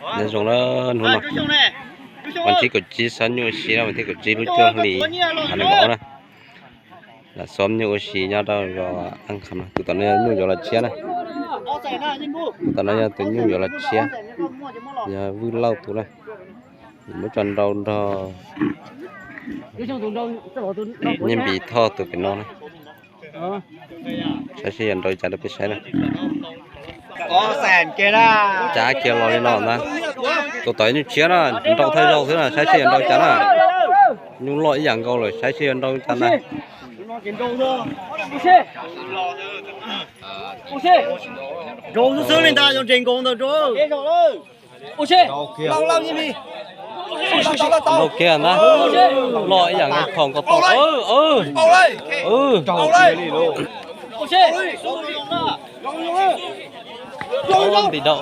Nyob zoo na, hnub no vas thib kaum tsib xyoo nyuj ua si na, vas thib kaum tsib lub cuaj hli nees nkaum na. Lam xom nyuj ua si nyob rau zos Aj Qham na, tus tom no nyuj yuav los tshiab na. Tus tom no yog tus nyuj yuav los tshiab, yog Vwj Lauj tus na. Muab tso nrau nrog Nyiaj Npis Thoj tus pem no na. Saib seb yuav nrau cas rau peb saib na. Cav kiag los li no ntag. Tus tom nyuj tshiab na, nrau thawj zaug xwb na, saib seb yuav nrau cas na. Nyuj loj ib yam nkaus lawm, saib seb yuav nrau cas ntag. Nrau xwb xwb li ntag, yog nres nkaus ntawd nrau. Nrau kiag ntag, loj ib yam nkaus, kho nkaus tau. Ntim dau,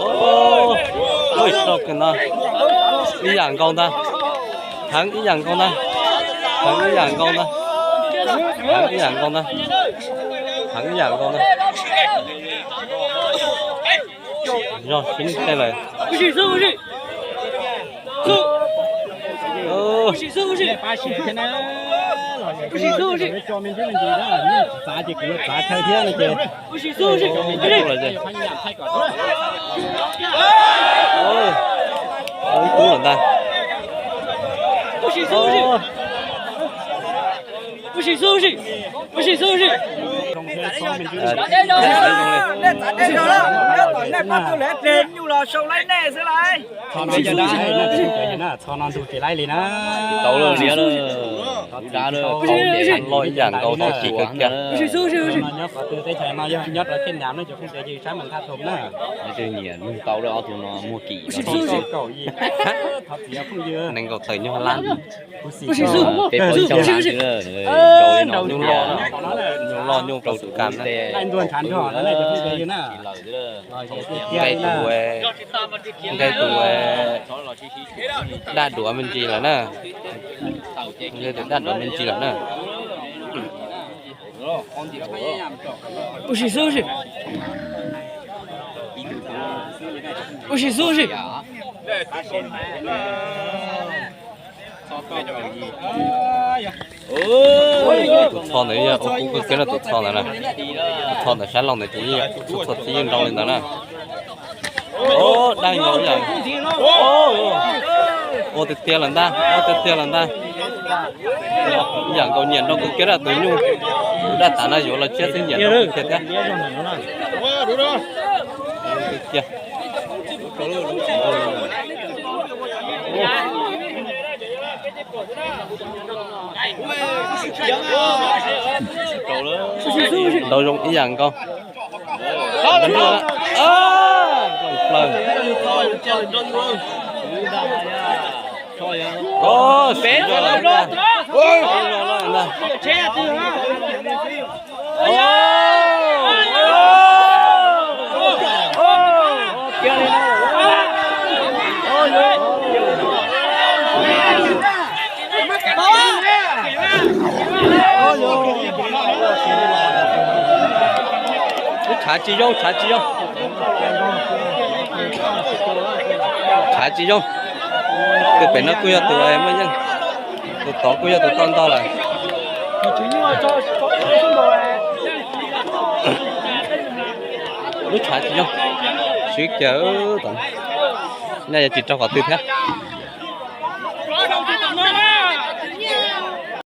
ntau kiag ntag, ib yam nkaus ntag, heev ib yam nkaus ntag, heev ib yam nkaus ntag, heev ib yam nkaus ntag, heev ib yam nkaus ntag. Zog sib tej lawm. Txav ces kuv yuav txav chaw thiab no ces. Ib tug lawm ntag. Txho no ntug tsis laib li na. Tau lawm, lub dab loj ib yam nkaus, txhob chim kawg kiag. Nyob qhov twg teb chaws no yog nyob rau Thaib Nam no ces phooj ywg saib mas thaj thom na. Nyiam nug tau lawm, ob tug no muag kim no. Nees nkaum tawm nyuag lab. Peb poj ib coj lab xwb, nyuj loj, nyuj loj nyuj rau kam na. Nqe tus, nqe tus daj duav me ntsis lawm na. Nqe tus daj duav me ntsis lawm na. Tus txho ntawd yog ua kub kawg kiag na, tus txho ntawd na. Tus txho ntawd sab laug ntawd ces txhua txhua txhib yeej nrau li ntawd na. Daj nkaus ib yam. Ua tiag tiag lawm ntag, ua tiag tiag lawm ntag. Ib yam nkaus, nyiam nrau kawg kiag na tus nyuj. Tus daj tas no yuav los tshiab xwb, nyiam nrau kawg kiag thiab. Kiag. Nrau zoo ib yam nkaus. Plaws. Siv zog lawm ntag. Siv zog lawm ntag. Tshav tsis zoo, tshav tsis zoo. Tshav tsis zoo. Tus pem no kuj yog tus muaj yeej. Tus tod kuj yog tus tau ntog lawm. Lub tshav tsis zoo. Swb kiag, nyaj yuav tsis raug qhov twg thiab.